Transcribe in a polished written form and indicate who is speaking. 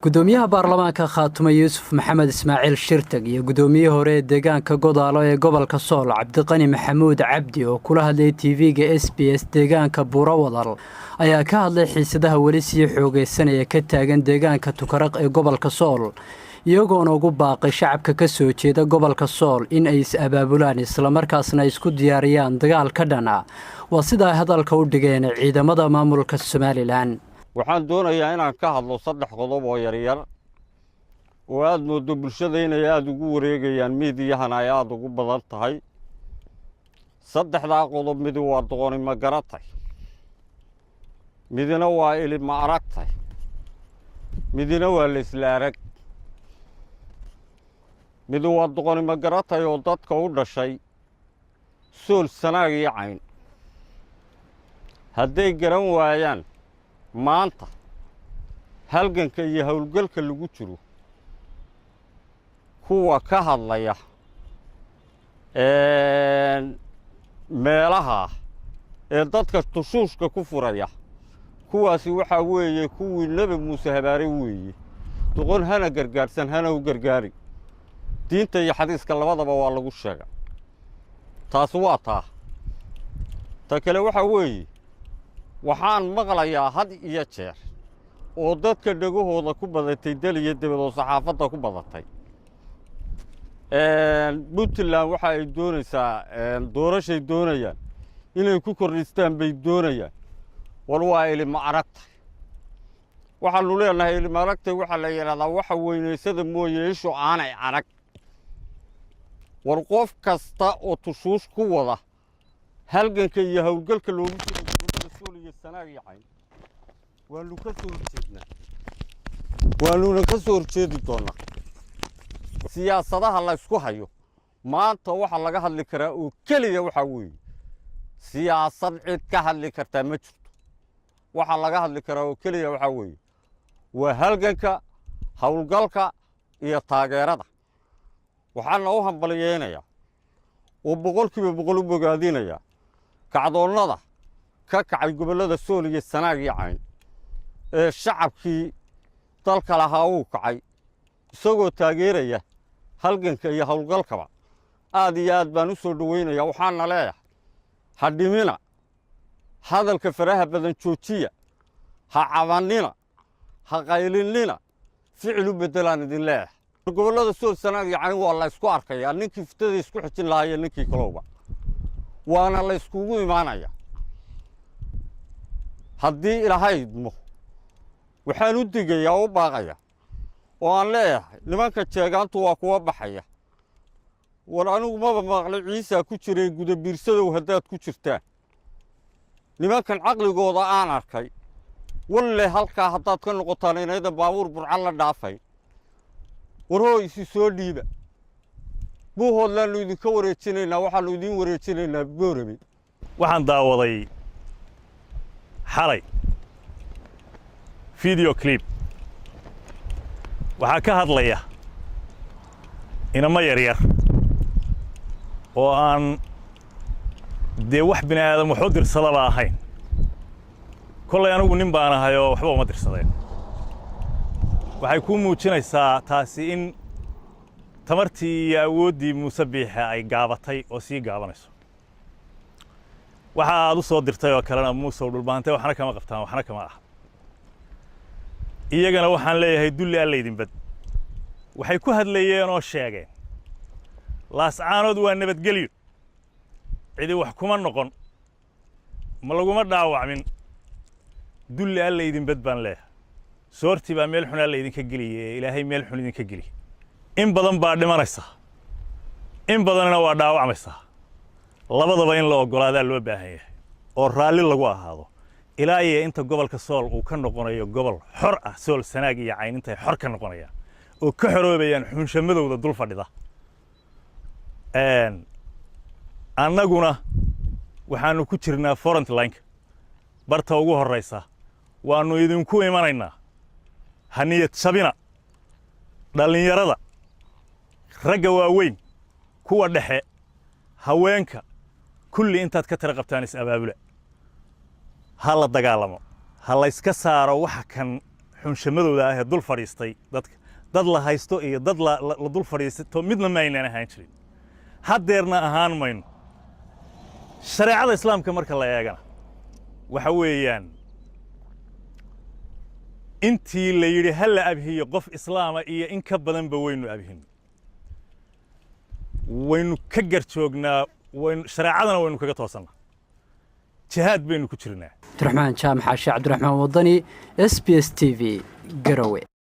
Speaker 1: Gudoomiyaha baarlamaanka Khaatumo, Yuusuf Maxamed Ismaaciil Shirtag, iyo gudoomiyihii hore ee deegaanka Godaalo ee gobolka Sool, Cabdiqani Maxamuud Cabdi, oo kula hadlayay TV-ga SBS deegaanka Buurawadal, ayaa ka hadlay xiisadaha weli sii xoogeysanaya ka taagan deegaanka Tukaraq ee gobolka Sool, iyagoona ugu baaqay shacabka ka soo jeeda gobolka Sool in ay is-abaabulaan, islamarkaasna ay isku diyaariyaan dagaal ka dhan ah, waa sida ay hadalka u dhigeen, ciidamada maamulka Somaliland.
Speaker 2: Waxaan doonayaa inaan ka hadlo saddex qodob oo yaryar oo aada mooddo bulshada inay aada ugu wareegayaan, miidiyahana ay aada ugu badan tahay. Saddexdaa qodob, midi waa doqoni ma garatay, midina waa ili ma aragtay, midina waa laysla arag. Midi waa doqoni ma garatay oo dadka u dhashay Sool, Sanaag iyo Cayn hadday garan waayaan maanta halganka iyo howlgalka lagu jiro, kuwa ka hadlaya meelaha ee dadka tushuushka ku furaya, kuwaasi waxaa weeye kuwii Nebi Muuse habaaray weeye. Doqon hana gargaarsan, hana u gargaari, diinta iyo xadiiska labadaba waa lagu sheega. Taasi waa taa. Ta kale waxaa weeye, waxaan maqlayaa had iyo jeer oo dadka dhegahooda ku badatay dal iyo debad oo saxaafadda ku badatay, Puntland waxa ay doonaysaa doorashay doonayaan, inay ku kordhistaan bay doonayaan. War waa ilima aragtay. Waxaanu leenahay ilima aragtay waxaa la yidhahdaa waxa weynaysada mooye ishu aanay arag. War qof kasta oo tushuush ku wada halganka iyo howlgalka loogu jiro gobollada Sool iyo Sanaag iyo Cayn, waanu ka soo horjeednaa, waanuna ka soo horjeedi doonnaa. Siyaasadaha la ysku hayo maanta waxaa laga hadli karaa oo keliya waxaa weeye, siyaasad cid ka hadli kartaa ma jirto. Waxaa laga hadli karaa oo keliya waxaa weeye waa halganka, howlgalka iyo taageerada. Waxaana u hambalyeynayaa oo 100% u bogaadinayaa kacdoonnada ka kacay gobollada Sool iyo Sanaag iyo Cayn ee shacabkii dalka lahaa uu kacay isagoo taageeraya halganka iyo howlgalkaba. Aad iyo aad baan u soo dhoweynaya. Waxaana leeyahay, ha dhimina hadalka faraha badan, joojiya, ha cabannina, ha qaylinnina, ficil u beddelaan idin leeyahay. Gobollada Sool, Sanaag iyo Cayn waa la ysku arkayaa, ninkii fitada isku xijin lahaa iyo ninkii kalowba, waana la yskugu imaanaya haddii Ilaahay idmo. Waxaan u digayaa oo u baaqaya oo aan leeyahay, nimanka jeegaantu waa kuwa baxaya. War anigu maba maqlay Ciisaa ku jiray Gudabiirsadow. Haddaad ku jirtaan nimankan caqligooda aan arkay, walle halkaa haddaad ka noqotaan inaydan baabuur Burcan la dhaafayn. War hoo, isi soo dhiiba. Buuhoodlaannu idinka wareejinaynaa, waxaannu idiin wareejinaynaa Boorame.
Speaker 3: Waxaan daawaday xalay video clip. Waxaa ka hadlaya inamo yaryar oo aan dee wax bini aadam waxu dirsadaba ahayn. Kollay anigu nin baan ahay oo waxba uma dirsadeen. Waxay kuu muujinaysaa taasi in tamartii iyo awooddii Muuse Biixe ay gaabatay oo sii gaabanayso. Waxa aad u soo dirtay oo kalena, Muusow, Dhulbaantay waxna kama qabtaan, waxna kama aha. Iyagana waxaan leeyahay, dulli alla idinbad. Waxay ku hadlayeen oo sheegeen Laascaanood waa nabadgelyo, cidi wax kuma noqon, ma laguma dhaawacmin. Dulli alla idinbad baan leeyahay. Soortii baa meel xun alla idinka geliye, Ilaahay meel xun idinka geliye. In badan baa dhimanaysa, in badanna waa dhaawacmaysaa. Labadaba in la oggolaadaa loo baahan yahay oo raalli lagu ahaado ilaa iyo inta gobolka Sool uu ka noqonayo gobol xor ah. Sool, Sanaag iyo Cayn intay xor ka noqonayaan oo ka xoroobayaan xunsha madowda dul fadhida, annaguna waxaannu ku jirnaa front line-ka, barta ugu horraysa. Waannu idinku imanaynaa. Ha niyad jabina dhallinyarada, ragga waaweyn, kuwa dhexe, haweenka, kulli intaad ka tira qabtaan is-abaabula. Ha la dagaalamo, ha layska saaro waxa kan. Xunshamadooda ah ee dul fadhiistay dadka, dad la haysto iyo dad la dul fadhiisto midna ma aynaan ahaan jirin, haddeerna ahaan mayno. Shareecada Islaamka marka la eegana, waxa weeyaan intii la yidhi ha la abhiyo qof Islaama iyo in ka badanba waynu abhin, waynu ka garjoognaa, waynu shareecadana waynu kaga toosannaa, jihaad baynu ku jirnaa.
Speaker 1: Cabdiraxmaan Jaamac Xaashi, Cabdiraxmaan Wadani, SBS TV, Garowe.